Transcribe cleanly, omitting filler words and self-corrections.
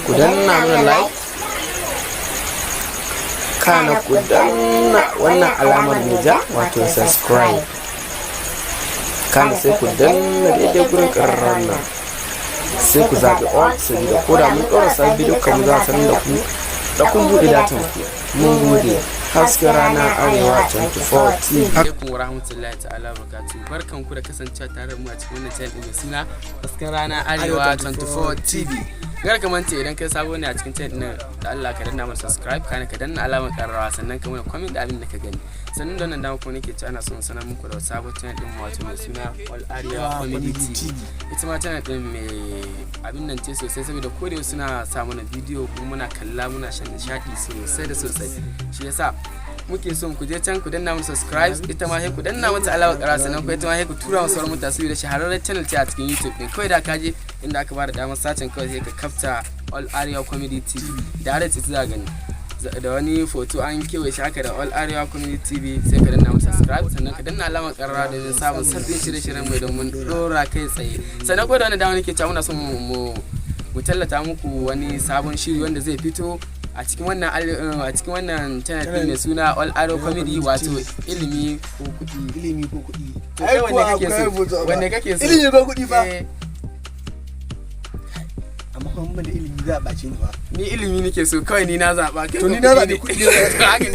Ku danna mana like, kana ku danna wannan alamar mai ja, wato subscribe, kana sai ku danna daidai gurin ƙararrawar nan, sai ku zaɓi all, saboda ko da mun ɗora sabbin bidiyo kamar za a sanar da ku da kun buɗe datan ku. Mun gode. Hasken Rana Arewa 24 TV. Alaikum wa rahmatullahi ta'ala barakatuh. Barkan ku da kasancewa tare da mu a cikin wannan channel din mai suna Hasken Rana Arewa 24 TV. Gar ka manta, idan kai sabo ne a cikin channel din, da Allah ka danna mana subscribe, kana ka danna alamar karrawa, sannan ka mana comment da abin da ka gani. Sannan da wannan dama kuma nake ci ana son sanar muku da sabon channel din, wato mai suna All Arewa Comedy TV. Ita ma channel din mai abin nan ce sosai, saboda ko da suna sa mana bidiyo kuma muna kalla, muna shan nishadi sosai da sosai. Shi yasa muke son ku je can ku danna mu subscribe, ita ma sai ku danna mata alamar ƙara, sannan ku ita ma sai ku tura wa sauran mutane, saboda shahararren channel ce a cikin YouTube din. Kawai da ka je inda aka bada damar searching, kawai sai ka kafta All Arewa Comedy TV, da har ita za gani da wani foto an kewaye shi haka da All Arewa Comedy TV. Sai ka danna mu subscribe, sannan ka danna alamar ƙararrawa domin samun sabbin shirye-shiryen mai don mun dora kai tsaye. Sannan ko da wani dama nake cewa muna son mu tallata muku wani sabon shiri wanda zai fito a cikin wannan channel din mai suna All Arewa Comedy, wato Ilimi ko Kuɗi. Ilimi ko Kuɗi. To kai, wanne kake so? Wanne kake so? Ilimi ko Kuɗi fa? Eh. Amma kuma ban da ilimi za a ɓace ni fa. Ni ilimi nake so kawai, ni na zaɓa. To ni na zaɓi kuɗi. To haka.